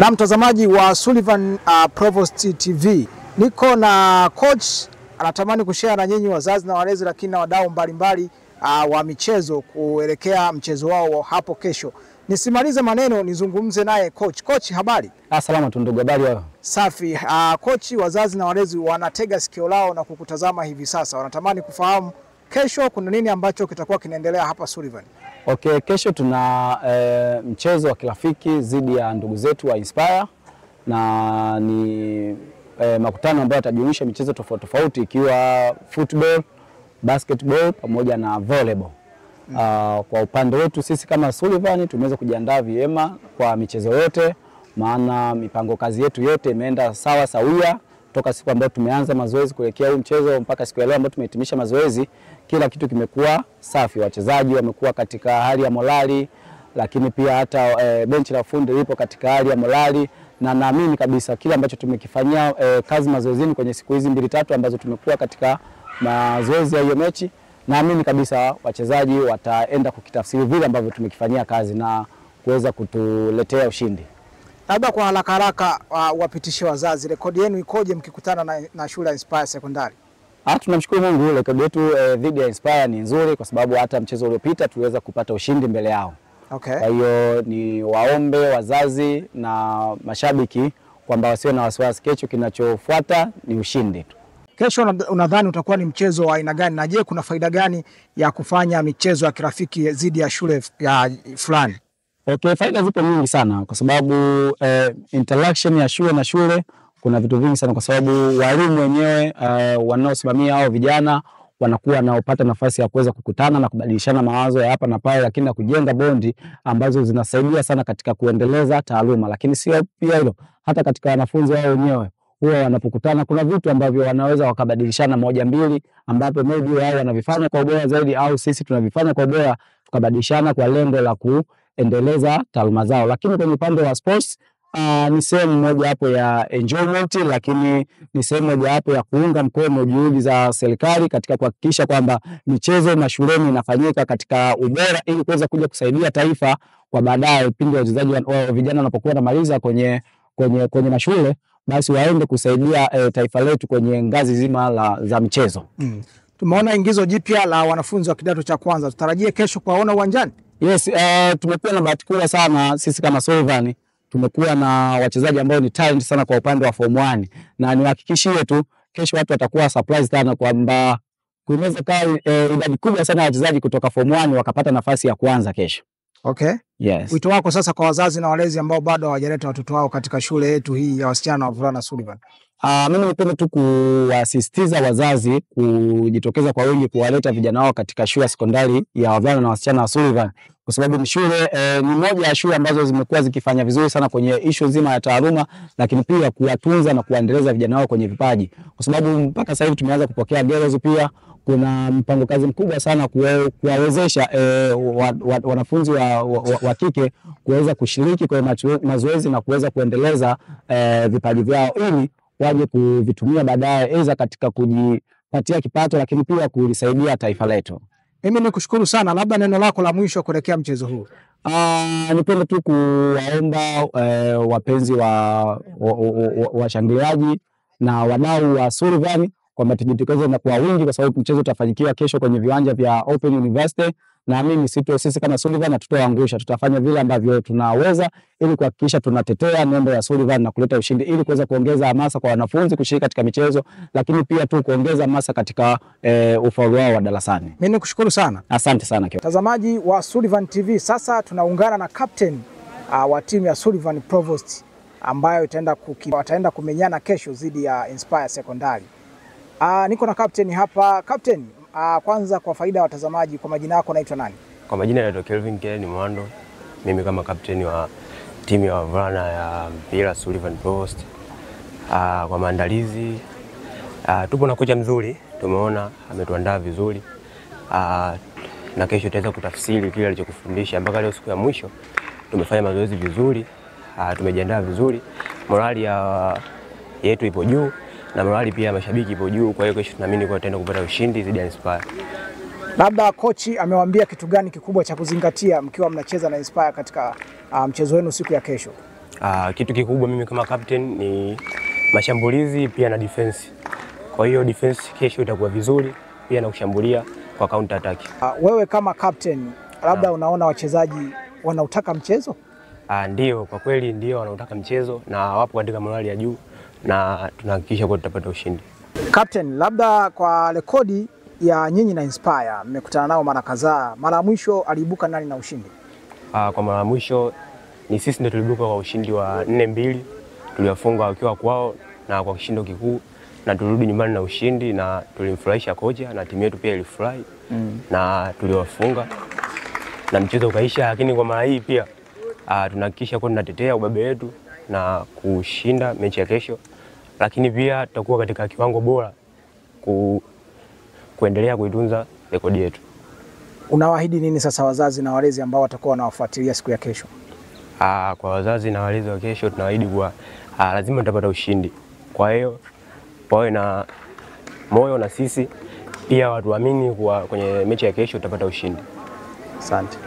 Na mtazamaji wa Sullivan Provost TV, niko na coach anatamani kushare na nyinyi wazazi na walezi, lakini na wadau mbalimbali wa michezo kuelekea mchezo wao hapo kesho. Nisimalize maneno, nizungumze naye coach. Coach, habari? Salama tu ndugu, habari yako? Safi. Coach, wazazi na walezi wanatega sikio lao na kukutazama hivi sasa. Wanatamani kufahamu kesho kuna nini ambacho kitakuwa kinaendelea hapa Sullivan. Okay, kesho tuna mchezo wa kirafiki dhidi ya ndugu zetu wa Inspire, na ni makutano ambayo yatajumuisha michezo tofauti tofauti ikiwa football, basketball pamoja na volleyball. Kwa upande wetu sisi kama Sullivan tumeweza kujiandaa vyema kwa michezo yote, maana mipango kazi yetu yote imeenda sawa sawia toka siku ambayo tumeanza mazoezi kuelekea huu mchezo mpaka siku ya leo ambayo tumehitimisha mazoezi. Kila kitu kimekuwa safi, wachezaji wamekuwa katika hali ya morali, lakini pia hata benchi la fundi lipo katika hali ya morali, na naamini kabisa kile ambacho tumekifanyia kazi mazoezini kwenye siku hizi 2-3 ambazo tumekuwa katika mazoezi ya hiyo mechi, naamini kabisa wachezaji wataenda kukitafsiri vile ambavyo tumekifanyia kazi na kuweza kutuletea ushindi. Labda kwa haraka haraka wapitishe wazazi, rekodi yenu ikoje mkikutana na shule ya Inspire Sekondari? Tunamshukuru Mungu, rekodi yetu dhidi ya Inspire ni nzuri kwa sababu hata mchezo uliopita tuliweza kupata ushindi mbele yao. Okay. Kwa hiyo ni waombe wazazi na mashabiki kwamba wasiwe na wasiwasi, kesho kinachofuata ni ushindi tu. Kesho unadhani utakuwa ni mchezo wa aina gani, na je kuna faida gani ya kufanya michezo ya kirafiki dhidi ya shule ya fulani? Okay, faida zipo nyingi sana kwa sababu interaction ya shule na shule kuna vitu vingi sana, kwa sababu walimu wenyewe wanaosimamia hao vijana wanakuwa wanaopata nafasi ya kuweza kukutana na kubadilishana mawazo ya hapa na pale, lakini na kujenga bondi ambazo zinasaidia sana katika kuendeleza taaluma. Lakini sio pia hilo, hata katika wanafunzi wao wenyewe huwa wanapokutana kuna vitu ambavyo wanaweza wakabadilishana moja mbili, ambapo maybe wao wanavifanya kwa ubora zaidi au sisi tunavifanya kwa ubora, tukabadilishana kwa lengo la kuendeleza taaluma zao. Lakini kwenye upande wa sports ni sehemu moja hapo ya enjoyment, lakini ni sehemu moja hapo ya kuunga mkono juhudi za serikali katika kuhakikisha kwamba michezo mashuleni inafanyika katika ubora ili kuweza kuja kusaidia taifa kwa baadaye, pindi wachezaji wa vijana wanapokuwa wanamaliza kwenye mashule, basi waende kusaidia taifa letu kwenye ngazi zima za michezo. Tumeona ingizo jipya la wanafunzi wa kidato cha kwanza, tutarajie kesho kuwaona uwanjani? Yes, tumekuwa na bahati kubwa sana sisi kama Sullivan, tumekuwa na wachezaji ambao ni talent sana kwa upande wa form 1, na niwahakikishie tu kesho watu watakuwa surprise sana kwamba kunaweza kaa idadi kubwa sana ya wachezaji kutoka form 1 wakapata nafasi ya kuanza kesho. Okay. Yes. Wito wako sasa kwa wazazi na walezi ambao bado hawajaleta watoto wao katika shule yetu hii ya wasichana na wavulana Sullivan? Mimi nipende tu kuwasisitiza wazazi kujitokeza kwa wingi kuwaleta vijana wao katika shule ya sekondari ya wavulana na wasichana wa Sullivan, kwa sababu ni shule ni moja ya shule ambazo zimekuwa zikifanya vizuri sana kwenye issue nzima ya taaluma, lakini pia kuwatunza na kuwaendeleza vijana wao kwenye vipaji, kwa sababu mpaka sasa hivi tumeanza kupokea girls. Pia kuna mpango kazi mkubwa sana kuwawezesha wanafunzi wa kike kuweza kushiriki kwenye mazoezi na kuweza kuendeleza vipaji vyao ili waje kuvitumia baadaye aidha katika kujipatia kipato, lakini pia kulisaidia taifa letu. Mimi nikushukuru sana, labda neno lako la mwisho kuelekea mchezo huu. Nipende tu kuwaomba wapenzi wa washangiliaji na wadau wa Sullivan kwamba tujitokeze na kwa wingi, kwa sababu mchezo utafanyikiwa kesho kwenye viwanja vya Open University. Na mimi sisi kama Sullivan hatutoangusha, tutafanya vile ambavyo tunaweza ili kuhakikisha tunatetea nembo ya Sullivan na kuleta ushindi, ili kuweza kuongeza hamasa kwa wanafunzi kushiriki katika michezo, lakini pia tu kuongeza hamasa katika ufaulu wao wa darasani. Mimi nikushukuru sana. Asante sana. Mtazamaji wa Sullivan TV, sasa tunaungana na captain wa timu ya Sullivan Provost ambayo wataenda kumenyana kesho dhidi ya Inspire Sekondari. Niko na captain hapa. Captain, kwanza kwa faida ya watazamaji, kwa majina yako unaitwa nani? Kwa majina naitwa Kelvin Kelly Mwando. Mimi kama captain wa timu ya wavulana ya mpira Sullivan Provost. Kwa maandalizi tupo na kocha mzuri, tumeona ametuandaa vizuri. Na kesho tutaweza kutafsiri kile alichokufundisha. Mpaka leo siku ya mwisho tumefanya mazoezi vizuri, tumejiandaa vizuri. Morali yetu ipo juu na morali pia ya mashabiki ipo juu. Kwa hiyo kesho tunaamini kwa tutaenda kupata ushindi dhidi ya Inspire. Labda kochi amewaambia kitu gani kikubwa cha kuzingatia mkiwa mnacheza na Inspire katika mchezo wenu siku ya kesho? Kitu kikubwa mimi kama captain ni mashambulizi pia na defense. Kwa hiyo defense kesho itakuwa vizuri pia na kushambulia kwa counter attack. Wewe kama captain labda unaona wachezaji wanautaka mchezo? Ndio, kwa kweli ndio wanautaka mchezo na wapo katika morali ya juu na tunahakikisha kwa tutapata ushindi. Captain, labda kwa rekodi ya nyinyi na Inspire mmekutana nao mara kadhaa, mara ya mwisho aliibuka nani na ushindi? Kwa mara mwisho ni sisi ndio tuliibuka kwa ushindi wa 4-2, tuliwafunga wakiwa kwao na kwa kishindo kikuu, na tulirudi nyumbani na ushindi na tulimfurahisha kocha na timu yetu pia ilifurahi na tuliwafunga na mchezo ukaisha. Lakini kwa mara hii pia tunahakikisha kwa tunatetea ubabe wetu na kushinda mechi ya kesho, lakini pia tutakuwa katika kiwango bora kuendelea kuitunza rekodi yetu. Unawaahidi nini sasa wazazi na walezi ambao watakuwa wanawafuatilia siku ya kesho? Kwa wazazi na walezi wa kesho tunawaahidi kuwa lazima tutapata ushindi. Kwa hiyo wawe na moyo na sisi pia watuamini kuwa kwenye mechi ya kesho tutapata ushindi. Asante.